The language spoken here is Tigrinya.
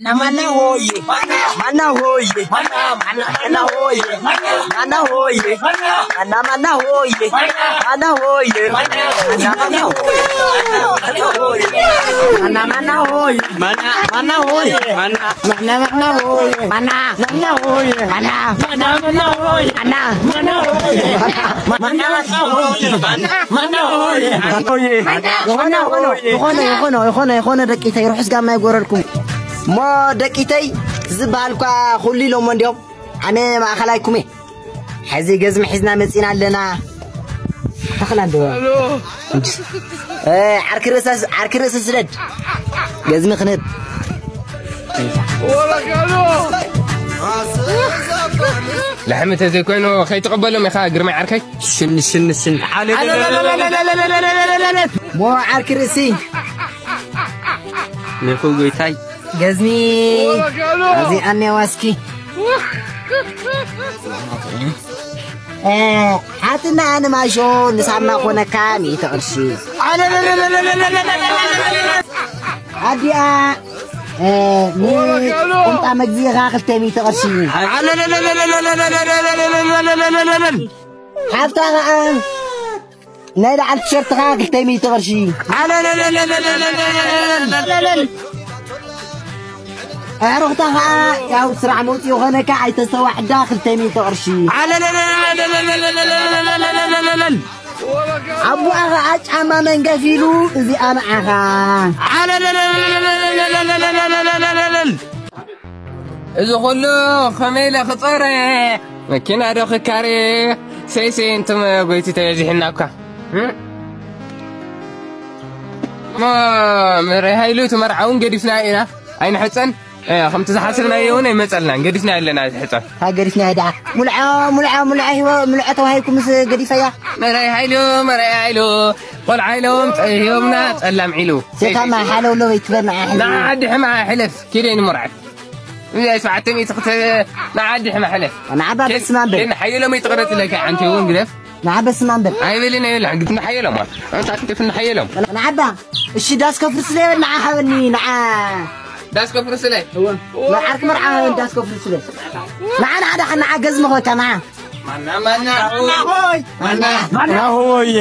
ማና ሆየ ማና ሆየ ማና ማና ሆየ ማና ሆየ ማና ማና ሆየ ማና ማና ሆየ ማና ማና ሆየ ማና ማና ሆየ ማና ማና ሆየ ማና ማና ሆየ ማና ማና ሆየ ማና ማና ሆየ ማና ማና ሆየ ማና ማና ሆየ ማና ማና ሆየ ዝኾነ ዝኾነ ዝኾነ ዝኾነ ዝኾነ ደቂተይ ርሑስ ጋማ ይጎረልኩም። እሞ ደቂተይ ዝበሃል እኳ ኩሉ ኢሎሞ እንዲዮም። ኣነ ማእኸላይኩም እየ። ሕዚ ገዝሚ ሒዝና መፂና ኣለና። ተኽላ እንዶ ዓርኪ ርእሰ ዓርኪ ርእሲ ስደድ ገዝሚ ክንህብ። ላሕሚ ተዘይኮይኑ ከይትቕበሎም ኢኻ ግርማይ ዓርከይ። ሽን ሽን ሽን። ሞ ዓርኪ ርእሲ ንፉ ጎይታይ። ገዝሚ ኣብዚ ኣኔዋ እስኪ። ሓትና ንማሾ ንሳማ ኮነካ ሚእቲ ቅርሺ። ኣዲኣ ንቁምጣ መግዚእኻ ክልተ ሚእቲ ቅርሺ። ሓፍታ ኸዓ ናይ ላዕሊ ቲሸርትኻ ክልተ ሚእቲ ቅርሺ። ኣዕሩኽታ ኸዓ ያው ስራሕ መውፅኢ ኾነካ ኣይተስተዋዕዳ ክልተ ሚእቲ ቅርሺ። ኣቡኣ ኸዓ ጫማ መንገፍ ኢሉ እዚኣ ንዓኻ። እዚ ኩሉ ከመይ ኢለ ክጸረ? መኪና ዶ ክካረ? ሰይሰይ እንተ ጎይቲ ተበዚሕና እኳ። እሞ መራይ ሃይሉ እቲ መርዓ እውን ገዲፍና ኢና። ኣይንሕጸን። እ፣ ከምቲ ዝሓሰብናዮ እውን ኣይመጸልናን። ገዲፍና ኣለና እቲ ሕጸ። ሃገሪትና ደኣ ሙልዖ፣ ሙልዖ፣ ሙልዖ ሂወ-፣ ሙልዖ ተዋሂብኩምስ ገዲፈያ። መራይ ሃይሉ፣ መራይ ሃይሉ፣ ቆልዓ ኢሎም ጸ-፣ ሂቦምና ጸላም ዒሉ። ሴታማ ሓለውሎ ወይ ትበል ንዓ ሕዚ። ንዓ ዓዲ ሕማ ሕለፍ፣ ኪደይ ንምርዓት። እዚኣ ሸውዓተ ሚእቲ ክተ-፣ ንዓ ዓዲ ሕማ ሕለፍ። ንዓባ ኬን-፣ በስመ ኣብ በል። ኬን ሓየሎም ይትቕረጽ ለካ ዓንቲ እውን ግደፍ። ንዓ በስመ ኣብ በል። ኣይበልን ኣይበልን፣ ግድ ንሓየሎም። ኣንታ ክትፍ ንሓየሎም። ንዓባ፣ እሺ ዳስ ከፍርስ ለይ በል ንዓ ሃበኒ፣ ንዓ። ዳስ ከፍርስ ለይ? እወ። ንዓ ዓርኪ መርዓ ሃበኒ ዳስ ከፍርስ ለይ። ንዓ፣ ንዓ፣ ንዓ፣ ንዓ ገዝሚ ኾካ፣ ንዓ። ማና፣ ማና፣ ሆይ። ማና፣ ማና፣ ሆይ።